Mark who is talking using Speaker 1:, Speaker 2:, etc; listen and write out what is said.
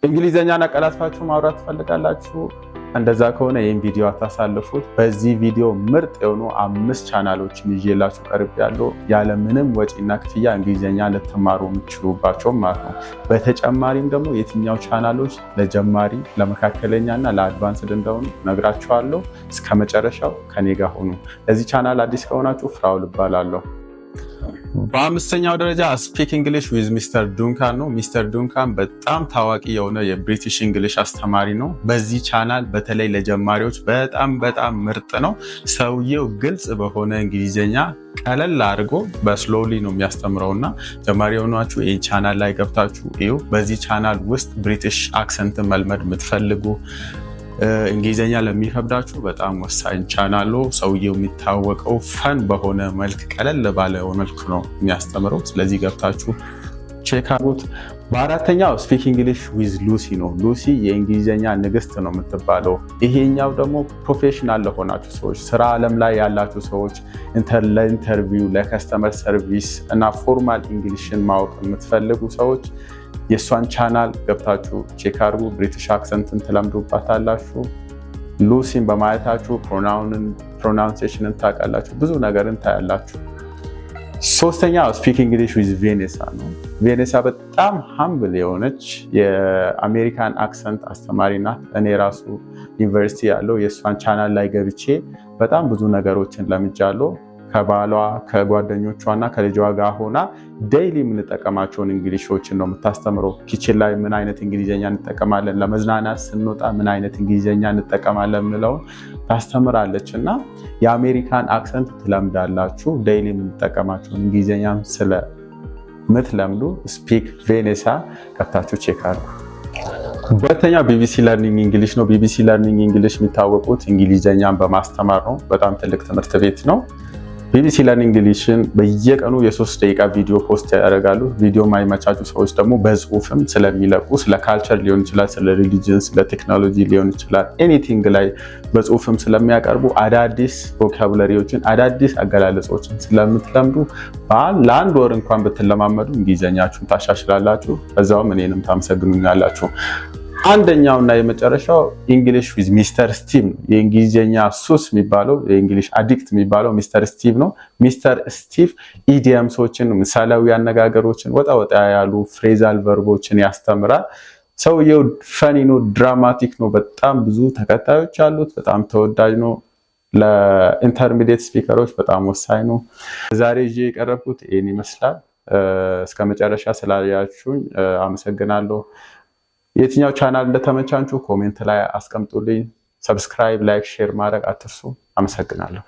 Speaker 1: እንግሊዘኛን አቀላጥፋችሁ ማውራት ትፈልጋላችሁ? እንደዛ ከሆነ ይህን ቪዲዮ አታሳልፉት። በዚህ ቪዲዮ ምርጥ የሆኑ አምስት ቻናሎችን ይዤላችሁ ቀርቤያለሁ። ያለምንም ወጪና ክፍያ እንግሊዘኛ ልትማሩ የምትችሉባቸው ማለት ነው። በተጨማሪም ደግሞ የትኛው ቻናሎች ለጀማሪ፣ ለመካከለኛ እና ለ advanced እንደሆኑ ነግራችኋለሁ። እስከ መጨረሻው ከኔ ጋር ሁኑ። ለዚህ ቻናል አዲስ ከሆናችሁ ፍራውል እባላለሁ። በአምስተኛው ደረጃ Speak English with Mister Duncan ነው። ሚስተር ዱንካን በጣም ታዋቂ የሆነ የ British English አስተማሪ ነው። በዚህ ቻናል በተለይ ለጀማሪዎች በጣም በጣም ምርጥ ነው። ሰውየው ግልጽ በሆነ እንግሊዝኛ ቀለል አድርጎ በ slowly ነው የሚያስተምረው እና ጀማሪ የሆናችሁ ይህ ቻናል ላይ ገብታችሁ እዩ። በዚህ ቻናል ውስጥ British accent ን መልመድ የምትፈልጉ፣ እንግሊዝኛ ለሚከብዳችሁ በጣም ወሳኝ ቻናል ነው። ሰውየው የሚታወቀው fun በሆነ መልክ፣ ቀለል ባለ መልክ ነው የሚያስተምረው። ስለዚህ ገብታችሁ check አድርጉት። በአራተኛው Speak English with Lucy ነው። ሉሲ የእንግሊዝኛ ንግስት ነው የምትባለው። ይሄኛው ደግሞ professional ለሆናችሁ ሰዎች፣ ስራ ዓለም ላይ ያላችሁ ሰዎች፣ ለ interview፣ ለ customer service እና formal English ን ማወቅ የምትፈልጉ ሰዎች የእሷን ቻናል ገብታችሁ check አድርጉ። British accent ን ትለምዱባታላችሁ። ሉሲን በማየታችሁ pronunciation ን ታውቃላችሁ፣ ብዙ ነገርን ታያላችሁ። ሶስተኛ Speak English with Vanessa ነው። ቬኔሳ በጣም humble የሆነች የአሜሪካን accent አስተማሪ ናት። እኔ ራሱ ዩኒቨርሲቲ እያለሁ የእሷን ቻናል ላይ ገብቼ በጣም ብዙ ነገሮችን ለምጃለሁ። ከባሏ፣ ከጓደኞቿ እና ከልጇ ጋር ሆና daily የምንጠቀማቸውን English ኦችን ነው የምታስተምረው። Kitchen ላይ ምን አይነት እንግሊዝኛ እንጠቀማለን፣ ለመዝናናት ስንወጣ ምን አይነት እንግሊዝኛ እንጠቀማለን የሚለውን ታስተምራለች እና የአሜሪካን accent ትለምዳላችሁ። Daily የምንጠቀማቸውን እንግሊዝኛም ስለምትለምዱ Speak Vanessa ገብታችሁ check አድርጉ። ሁለተኛው BBC Learning English ነው። BBC Learning English የሚታወቁት እንግሊዝኛን በማስተማር ነው። በጣም ትልቅ ትምህርት ቤት ነው። BBC Learning English ን በየቀኑ የ3 ደቂቃ ቪዲዮ post ያደርጋሉ። ቪዲዮ የማይመቻችሁ ሰዎች ደግሞ በጽሁፍም ስለሚለቁ ስለ culture ሊሆን ይችላል፣ ስለ religion፣ ስለ ቴክኖሎጂ ሊሆን ይችላል፣ anything ላይ በጽሁፍም ስለሚያቀርቡ አዳዲስ vocabulary ዎችን፣ አዳዲስ አገላለጾችን ስለምትለምዱ ለአንድ ወር እንኳን ብትለማመዱ እንግሊዝኛችሁን ታሻሽላላችሁ። በዛውም እኔንም ታመሰግኑኛላችሁ። አንደኛው እና የመጨረሻው English with Mister Steve ነው። የእንግሊዝኛ ሱስ የሚባለው፣ የ English addict የሚባለው ሚስተር ስቲቭ ነው። ሚስተር ስቲቭ idioms ኦችን፣ ምሳሌያዊ አነጋገሮችን፣ ወጣ ወጣ ያሉ phrasal verb ኦችን ያስተምራል። ሰውየው funny ነው፣ dramatic ነው። በጣም ብዙ ተከታዮች አሉት። በጣም ተወዳጅ ነው። ለ intermediate speaker ኦች በጣም ወሳኝ ነው። ዛሬ ይዤ የቀረብኩት ይህን ይመስላል። እስከ መጨረሻ ስላያችሁኝ አመሰግናለሁ። የትኛው ቻናል እንደተመቻችሁ comment ላይ አስቀምጡልኝ። Subscribe፣ like፣ share ማድረግ አትርሱ። አመሰግናለሁ።